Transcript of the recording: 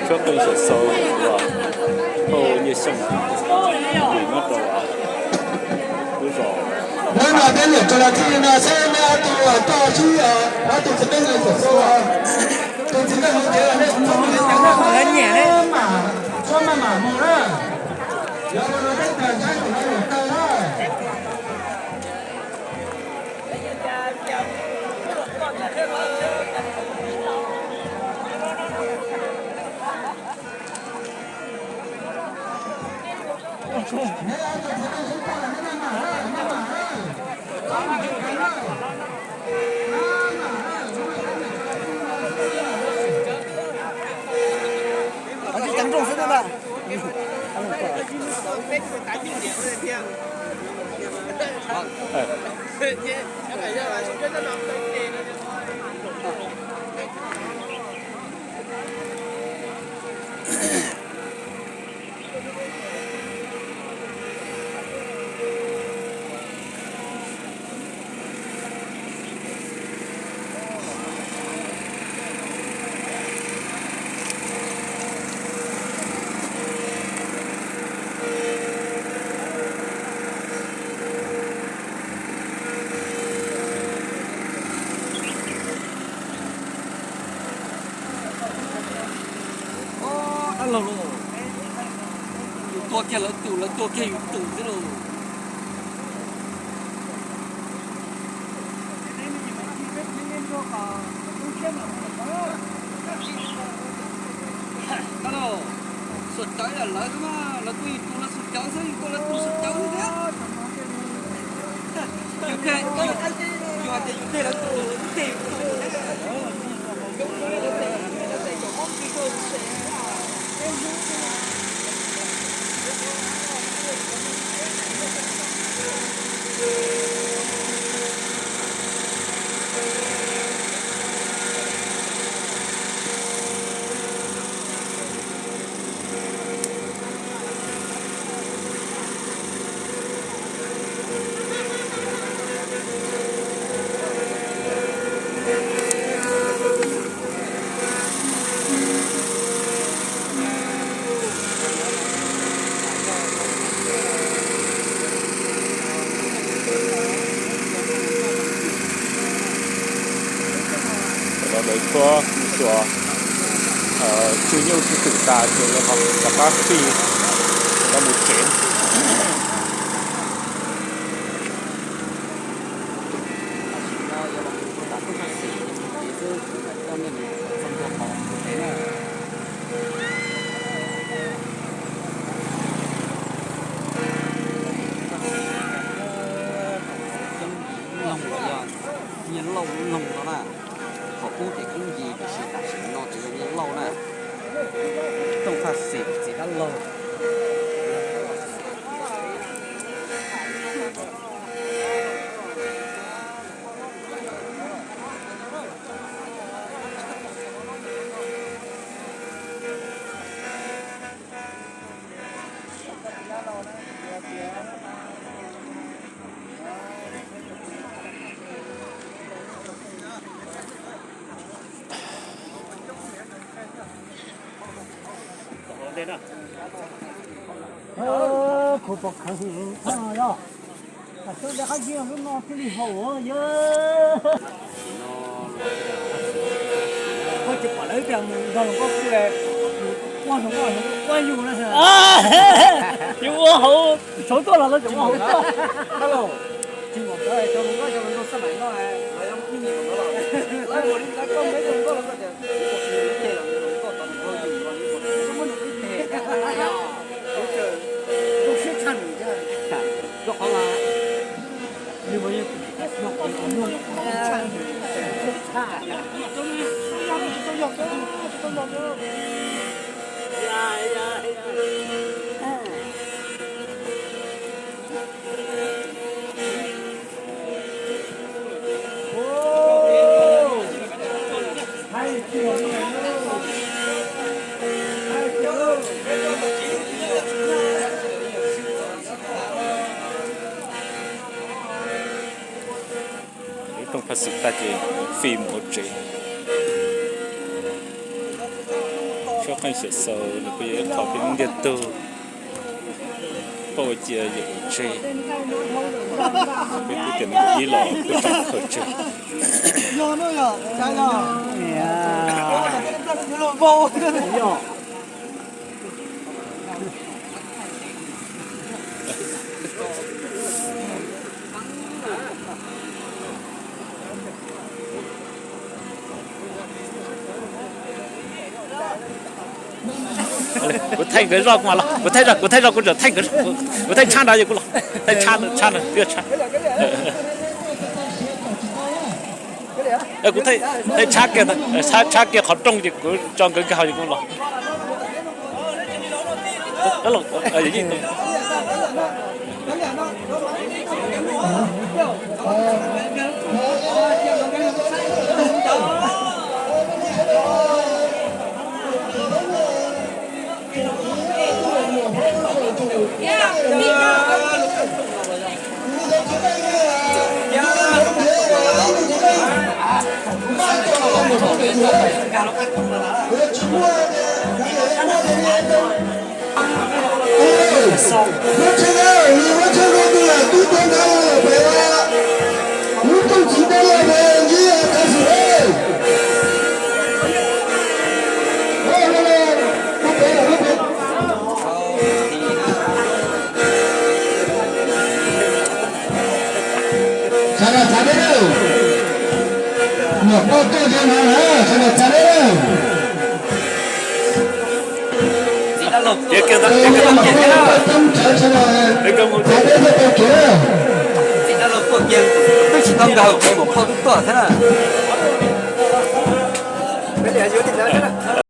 Tshua qee xyom xau uas thauj nyiaj xyooj nyob rau lub zos. Neb mas peb niam tsuas los txij no xwb, neb ob tug toj sib os, ob tug txiv peb niam xyom xau os. Tus txiv neej hauv tsev los nej txhob mus li cas na, mas txhob maj mam mus na. Yog li no peb tag ntsib tus no yuav tau na. Dab laug lauj, yus tua kiag lawv tus, lawv tua kiag yus tus xwb lauj. Dab laug, xuas cawv yam lawv xwb mas, lawv tua yus tus lawv xuas cawv xwb, yus tua lawv tus xuas cawv xwb thiab. Yus, yus hais tias yus tes lawv tus, lawv tes yus tus. Lawv tshuab mus xyuas, tswj nyuj tswj twm tas ces lawv ho rov qab fij, lawv mus tsev. Nyiaj lauj lub loog no na, qhov qub ces kub yis tiam sis tam sim no ces yog nyiaj lauj na. Tooj Thaj Xim txiv dab laug. Kuv pom kheev yog, tam sim no qab zib lub no thiaj li haum yog. Koj tsis pom lawv tias mus nrog hluas nkauj pw, mus ua hluas nkauj, hluas nkauj ua yus na. Yus ua hauv, tsov tuaj los lawv tseem ua hauv tuaj. Tsis pom cov hluas nkauj cov hluas nkauj xab maim no, lawv ib nim lawv mus li ntawd koj muaj ib tug hluas nkauj los koj tias kuv ua hluas nkauj los hluas nkauj tau nws ua yus los yus muab nws ib teg. Zoo siab tshaj nws thiab. Rau qhov mas nws mas yog tus tshaj nws, tshaj nws. Lub rooj phaj xim tag ces fij mus hauv tsev. Tshuab Pheej Xyuam Xaus nws kuj yog ib qho peb Hmoob ntiag tug, poj ua cia yawm ua tseg, peb kuj tias nws ib los kuj tseem khaws tseg. Kuv thaij nkawd zoj kuv mam los, kuv thaij zoj, kuv thaij zoj kuv tseem thaij nkawd zoj, kuv thaij tshab nrad ces kuv los, thaij tshab, tshab nrad, tshab. Kuv thaij tshab kiag, tshab kiag qhov rooj ces kuv tso nkawd nkag hauv ces kuv los. Sawv daws txav teb lawm. Nyuam qhuav tuaj kiag no na, sawv daws txav teb lawm. Txav teb lawm, txav teb txoj tau kev. Twb tsis tau nkag hauv, mus phauj twb tuaj thiab na.